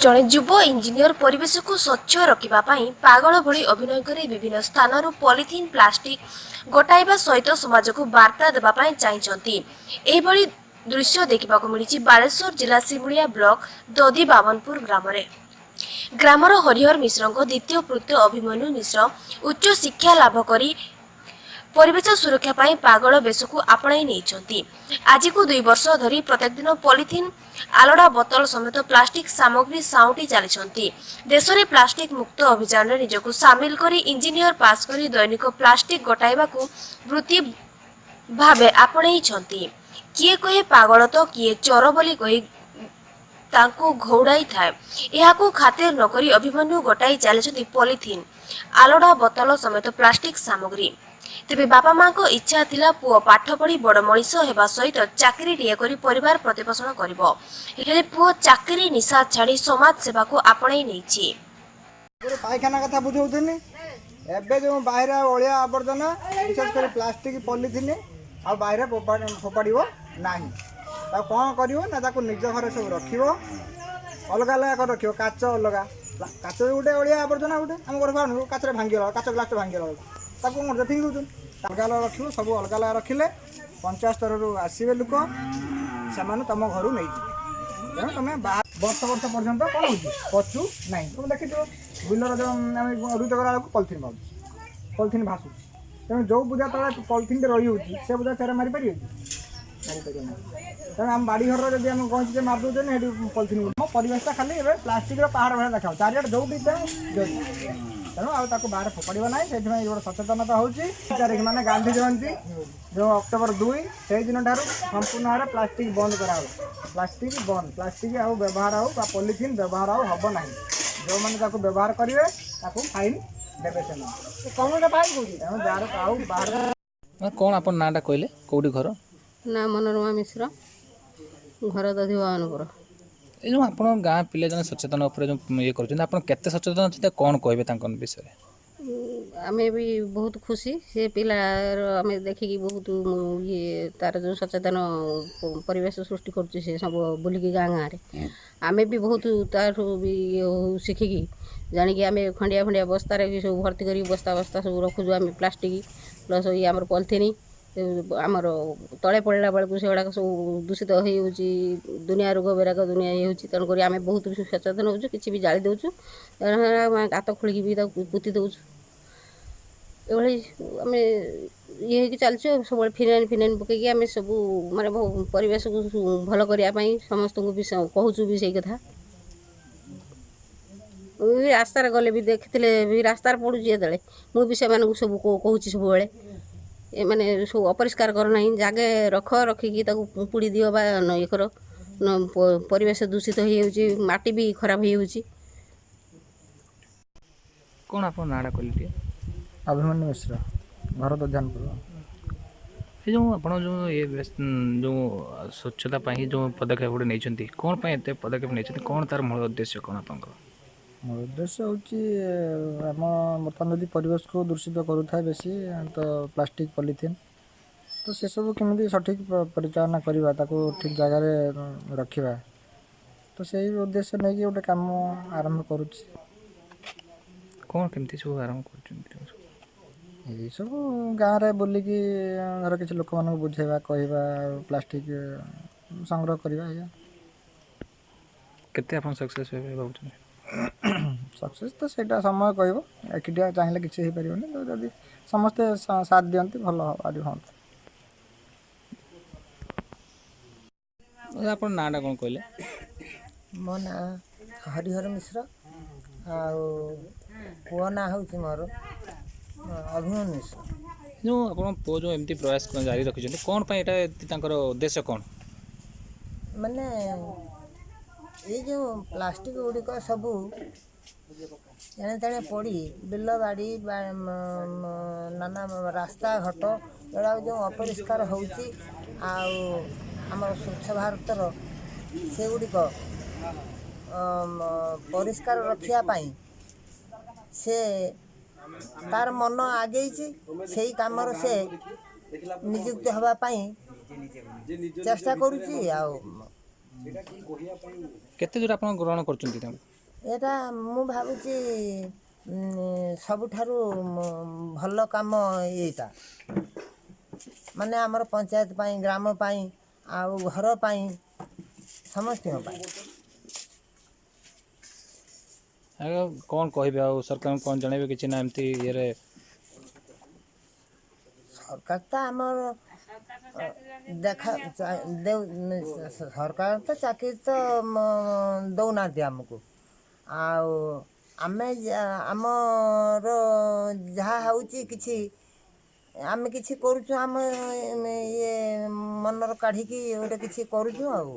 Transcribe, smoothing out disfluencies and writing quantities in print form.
ଜଣେ ଯୁବ ଇଞ୍ଜିନିୟର ପରିବେଶକୁ ସ୍ୱଚ୍ଛ ରଖିବା ପାଇଁ ପାଗଳ ଭଳି ଅଭିନୟ କରି ବିଭିନ୍ନ ସ୍ଥାନରୁ ପଲିଥିନ୍ ପ୍ଲାଷ୍ଟିକ୍ ଗୋଟାଇବା ସହିତ ସମାଜକୁ ବାର୍ତ୍ତା ଦେବା ପାଇଁ ଚାହିଁଛନ୍ତି। ଏହିଭଳି ଦୃଶ୍ୟ ଦେଖିବାକୁ ମିଳିଛି ବାଲେଶ୍ୱର ଜିଲ୍ଲା ସିମୁଳିଆ ବ୍ଲକ ଦଧିବାମନପୁର ଗ୍ରାମରେ। ଗ୍ରାମର ହରିହର ମିଶ୍ରଙ୍କ ଦ୍ୱିତୀୟ ପୁତ୍ର ଅଭିମନ୍ୟୁ ମିଶ୍ର ଉଚ୍ଚ ଶିକ୍ଷା ଲାଭ କରି ପରିବେଶ ସୁରକ୍ଷା ପାଇଁ ପାଗଳ ବେଶକୁ ଆପଣାଇ ନେଇଛନ୍ତି। ଆଜିକୁ 2 ବର୍ଷ ଧରି ପ୍ରତ୍ୟେକ ଦିନ ପଲିଥିନ୍, ଆଲଡ଼ା ବୋତଲ ସମେତ ପ୍ଲାଷ୍ଟିକ ସାମଗ୍ରୀ ସାଉଁଟି ଚାଲିଛନ୍ତି। ଦେଶରେ ପ୍ଲାଷ୍ଟିକ ମୁକ୍ତ ଅଭିଯାନରେ ନିଜକୁ ସାମିଲ କରି ଇଞ୍ଜିନିୟର ପାସ୍ କରି ଦୈନିକ ପ୍ଲାଷ୍ଟିକ ଗୋଟାଇବାକୁ ବୃତ୍ତି ଭାବେ ଆପଣେଇଛନ୍ତି। କିଏ କହେ ପାଗଳ ତ କିଏ ଚୋର ବୋଲି କହି ତାଙ୍କୁ ଘଉଡ଼ାଇଥାଏ। ଏହାକୁ ଖାତିର ନକରି ଅଭିମନ୍ୟୁ ଗୋଟାଇ ଚାଲିଛନ୍ତି ପଲିଥିନ୍, ଆଲଡ଼ା ବୋତଲ ସମେତ ପ୍ଲାଷ୍ଟିକ ସାମଗ୍ରୀ। ତେବେ ବାପା ମାଙ୍କ ଇଚ୍ଛା ଥିଲା ପୁଅ ପାଠ ପଢ଼ି ବଡ଼ ମଣିଷ ହେବା ସହିତ ଚାକିରିଟିଏ କରି ପରିବାର ପ୍ରତିପୋଷଣ କରିବ। ହେଲେ ପୁଅ ଚାକିରି ନିଶା ଛାଡ଼ି ସମାଜ ସେବାକୁ ଆପଣେଇ ନେଇଛି। ଆଗରୁ ପାଇଖାନା କଥା ବୁଝାଉଥିଲି। ଏବେ ଯେଉଁ ବାହିରା ଅଳିଆ ଆବର୍ଜନା, ବିଶେଷ କରି ପ୍ଲାଷ୍ଟିକ୍, ପଲିଥିନ୍ ଆଉ ବାହିରେ ଫୋପାଡ଼ିବ ନାହିଁ। ତାକୁ କ'ଣ କରିବ ନା ତାକୁ ନିଜ ଘରେ ସବୁ ରଖିବ, ଅଲଗା ଅଲଗା କରି ରଖିବ। କାଚ ଅଲଗା, କାଚ ବି ଗୋଟେ ଅଳିଆ ଆବର୍ଜନା ଗୋଟେ। ଆମ ଘରେ ଆଣୁ କାଚରେ ଭାଙ୍ଗିଗଲା, କାଚ ଗ୍ଲାସଟା ଭାଙ୍ଗିଗଲା, ତାକୁ କ'ଣ କରୁଛ? ଫିଙ୍ଗି ଦେଉଛନ୍ତି। ଅଲଗା ଅଲଗା ରଖିବ। ସବୁ ଅଲଗା ଅଲଗା ରଖିଲେ ପଞ୍ଚାୟତ ସ୍ତରରୁ ଆସିବେ ଲୋକ, ସେମାନେ ତୁମ ଘରୁ ନେଇଯିବେ। ତେଣୁ ତୁମେ ବର୍ଷ ବର୍ଷ ପର୍ଯ୍ୟନ୍ତ କ'ଣ ହେଉଛି? ପଚୁ ନାହିଁ। ତୁମେ ଦେଖିଥିବ, ବିଲର ଯେଉଁ ଆମେ ରୁତ କଲା ବେଳକୁ ପଲିଥିନ୍ ପାଉଛୁ, ପଲିଥିନ୍ ଭାସୁଛି। ତେଣୁ ଯେଉଁ ବୁଦା ତଳେ ପଲିଥିନ୍ଟେ ରହିଯାଉଛି, ସେ ବୁଦା ଚେର ମାରିପାରିବେ କି? ମାରିପାରିବ ନାହିଁ। ତେଣୁ ଆମ ବାଡ଼ି ଘରର ଯଦି ଆମେ ଗଇଁଚିଟେ ମାରି ଦେଉଛନ୍ତି, ସେଠି ପଲିଥିନ୍। ଆମ ପରିବେଶଟା ଖାଲି ଏବେ ପ୍ଲାଷ୍ଟିକ୍ର ପାହାଡ଼ ଭଳିଆ ଦେଖାଯାଉଛି ଚାରିଆଡ଼େ, ଯେଉଁଠି ତେଣୁ। ତେଣୁ ଆଉ ତାକୁ ବାହାରେ ଫୋପାଡ଼ିବ ନାହିଁ। ସେଇଥିପାଇଁ ଗୋଟେ ସଚେତନତା ହେଉଛି। ତାରିଖ ମାନେ ଗାନ୍ଧୀ ଜୟନ୍ତୀ ଯେଉଁ ଅକ୍ଟୋବର 2, ସେଇ ଦିନଠାରୁ ସମ୍ପୂର୍ଣ୍ଣ ଭାବରେ ପ୍ଲାଷ୍ଟିକ୍ ବନ୍ଦ କରାହେବ। ପ୍ଲାଷ୍ଟିକ୍ ବନ୍ଦ। ପ୍ଲାଷ୍ଟିକ୍ ଆଉ ବ୍ୟବହାର ଆଉ ବା ପଲିଥିନ୍ ବ୍ୟବହାର ଆଉ ହେବ ନାହିଁ। ଯେଉଁମାନେ ତାକୁ ବ୍ୟବହାର କରିବେ, ତାକୁ ଫାଇନ୍ ଦେବେ ସେମାନେ। ତେଣୁ ଯାହାର ଆଉ ବାହାର ମାନେ କ'ଣ ଆପଣ ନାଁଟା କହିଲେ, କେଉଁଠି ଘର? ନା ମନୋରମା ମିଶ୍ର, ଘର ଦଧିବାମନପୁର। ଏ ଯେଉଁ ଆପଣ ଗାଁ ପିଲା ଜଣେ ସଚେତନ ଉପରେ ଯେଉଁ ଇଏ କରୁଛନ୍ତି, ଆପଣ କେତେ ସଚେତନ ଅଛନ୍ତି, କ'ଣ କହିବେ ତାଙ୍କ ବିଷୟରେ? ଆମେ ବି ବହୁତ ଖୁସି। ସେ ପିଲାର ଆମେ ଦେଖିକି ବହୁତ ଇଏ, ତାର ଯେଉଁ ସଚେତନ ପରିବେଶ ସୃଷ୍ଟି କରୁଛି, ସେ ସବୁ ବୁଲିକି ଗାଁ ଗାଁରେ, ଆମେ ବି ବହୁତ ତାଠୁ ବି ଇଏ ହଉ, ଶିଖିକି ଜାଣିକି ଆମେ ଖଣ୍ଡିଆ ଫଣ୍ଡିଆ ବସ୍ତାରେ ବି ସବୁ ଭର୍ତ୍ତି କରିକି ବସ୍ତା ବସ୍ତା ସବୁ ରଖୁଛୁ ଆମେ। ପ୍ଲାଷ୍ଟିକ୍ ପ୍ଲସ୍ ଇଏ ଆମର ପଲିଥିନ୍ ଆମର ତଳେ ପଡ଼ିଲା ବେଳକୁ ସେଗୁଡ଼ାକ ସବୁ ଦୂଷିତ ହେଇଯାଉଛି, ଦୁନିଆ ରୋଗ ବୈରାଗ ଦୁନିଆ ଇଏ ହେଉଛି। ତେଣୁକରି ଆମେ ବହୁତ ସଚେତନ ହେଉଛୁ। କିଛି ବି ଜାଳି ଦେଉଛୁ, ଆମେ ଗାତ ଖୋଳିକି ବି ତାକୁ ପୋତି ଦେଉଛୁ। ଏଭଳି ଆମେ ଇଏ ହେଇକି ଚାଲିଛୁ। ଆଉ ସବୁବେଳେ ଫିନାଇଲ୍ ଫିନାଇଲ୍ ପକେଇକି ଆମେ ସବୁ ମାନେ ପରିବେଶକୁ ଭଲ କରିବା ପାଇଁ ସମସ୍ତଙ୍କୁ ବି କହୁଛୁ ବି ସେଇ କଥା। ମୁଁ ବି ରାସ୍ତାରେ ଗଲେ ବି, ଦେଖିଥିଲେ ବି, ରାସ୍ତାରେ ପଡ଼ୁଛି ଯେତେବେଳେ, ମୁଁ ବି ସେମାନଙ୍କୁ ସବୁ କହୁଛି ସବୁବେଳେ, ଏମାନେ ସବୁ ଅପରିଷ୍କାର କର ନାହିଁ, ଜାଗେ ରଖ, ରଖିକି ତାକୁ ପୋଡ଼ି ଦିଅ ବା ଇଏ କର। ପରିବେଶ ଦୂଷିତ ହେଇଯାଉଛି, ମାଟି ବି ଖରାପ ହେଇଯାଉଛି। କ'ଣ ଆପଣ ନାଁଟା କହିଲେ ଟିକେ? ଅଭିମନ୍ୟୁ ମିଶ୍ର, ଘର ଦଧିବାମନପୁର। ଏ ଯେଉଁ ଆପଣ ଯେଉଁ ଇଏ ଯେଉଁ ସ୍ୱଚ୍ଛତା ପାଇଁ ଯେଉଁ ପଦକ୍ଷେପ ଗୋଟେ ନେଇଛନ୍ତି, କ'ଣ ପାଇଁ ଏତେ ପଦକ୍ଷେପ ନେଇଛନ୍ତି? କ'ଣ ତାର ମୂଳ ଉଦ୍ଦେଶ୍ୟ କ'ଣ ଆପଣଙ୍କର? ମୂଳ ଉଦ୍ଦେଶ୍ୟ ହେଉଛି, ଆମ ବର୍ତ୍ତମାନ ଯଦି ପରିବେଶକୁ ଦୂଷିତ କରୁଥାଏ ବେଶୀ ତ ପ୍ଲାଷ୍ଟିକ୍, ପଲିଥିନ୍। ତ ସେସବୁ କେମିତି ସଠିକ୍ ପରିଚାଳନା କରିବା, ତାକୁ ଠିକ୍ ଜାଗାରେ ରଖିବା, ତ ସେଇ ଉଦ୍ଦେଶ୍ୟ ନେଇକି ଗୋଟେ କାମ ଆରମ୍ଭ କରୁଛି। କ'ଣ କେମିତି ସବୁ ଆରମ୍ଭ କରୁଛନ୍ତି? ଏଇସବୁ ଗାଁରେ ବୁଲିକି ଧର କିଛି ଲୋକମାନଙ୍କୁ ବୁଝେଇବା, କହିବା, ପ୍ଲାଷ୍ଟିକ୍ ସଂଗ୍ରହ କରିବା, ଏଇଆ। କେତେ ଆପଣ ସକ୍ସେସ୍ ହେବେ ଭାବୁଛନ୍ତି? ସକ୍ସେସ୍ ତ ସେଇଟା ସମୟ କହିବ। ଏକୁଟିଆ ଚାହିଁଲେ କିଛି ହେଇପାରିବନି। ତ ଯଦି ସମସ୍ତେ ସାଥ ଦିଅନ୍ତି, ଭଲ ଆହୁରି ହୁଅନ୍ତା। ଆପଣ ନାଁଟା କ'ଣ କହିଲେ? ମୋ ନାଁ ହରିହର ମିଶ୍ର ଆଉ ପୁଅ ନାଁ ହେଉଛି ମୋର ଅଭିମନ୍ୟୁ ମିଶ୍ର। ଯେଉଁ ଆପଣ ପୁଅ ଯେଉଁ ଏମିତି ପ୍ରୟାସ ଜାରି ରଖିଛନ୍ତି, କ'ଣ ପାଇଁ ଏଇଟା ଏତେ, ତାଙ୍କର ଉଦ୍ଦେଶ୍ୟ କ'ଣ? ମାନେ ଏଇ ଯେଉଁ ପ୍ଲାଷ୍ଟିକ୍ ଗୁଡ଼ିକ ସବୁ ଏଣେ ତେଣେ ପଡ଼ି ବିଲ ବାଡ଼ି ବା ନାନା ରାସ୍ତାଘାଟ ଏଗୁଡ଼ାକ ଯେଉଁ ଅପରିଷ୍କାର ହେଉଛି, ଆଉ ଆମର ସ୍ୱଚ୍ଛ ଭାରତର ସେଗୁଡ଼ିକ ପରିଷ୍କାର ରଖିବା ପାଇଁ ସେ ତାର ମନ ଆଗେଇଛି। ସେଇ କାମରେ ସେ ନିଯୁକ୍ତି ହେବା ପାଇଁ ଚେଷ୍ଟା କରୁଛି ଆଉ। କେତେ ଦୂର ଆପଣ ଗ୍ରହଣ କରୁଛନ୍ତି ତାଙ୍କୁ? ଏଇଟା ମୁଁ ଭାବୁଛି ସବୁଠାରୁ ଭଲ କାମ ଏଇଟା, ମାନେ ଆମର ପଞ୍ଚାୟତ ପାଇଁ, ଗ୍ରାମ ପାଇଁ, ଆଉ ଘର ପାଇଁ, ସମସ୍ତଙ୍କ ପାଇଁ। ଆଜ୍ଞା, କ'ଣ କହିବେ ଆଉ ସରକାରଙ୍କୁ କ'ଣ ଜଣେଇବେ କିଛି ନା ଏମିତି ଇଏରେ? ସରକାର ତ ଆମର ଦେଖା ଦେଉ, ସରକାର ତ ଚାକିରି ତ ଦେଉନାହାନ୍ତି ଆମକୁ। ଆଉ ଆମେ ଆମର ଯାହା ହେଉଛି କିଛି ଆମେ କିଛି କରୁଛୁ, ଆମ ଇଏ ମନର କାଢ଼ିକି ଗୋଟେ କିଛି କରୁଛୁ ଆଉ।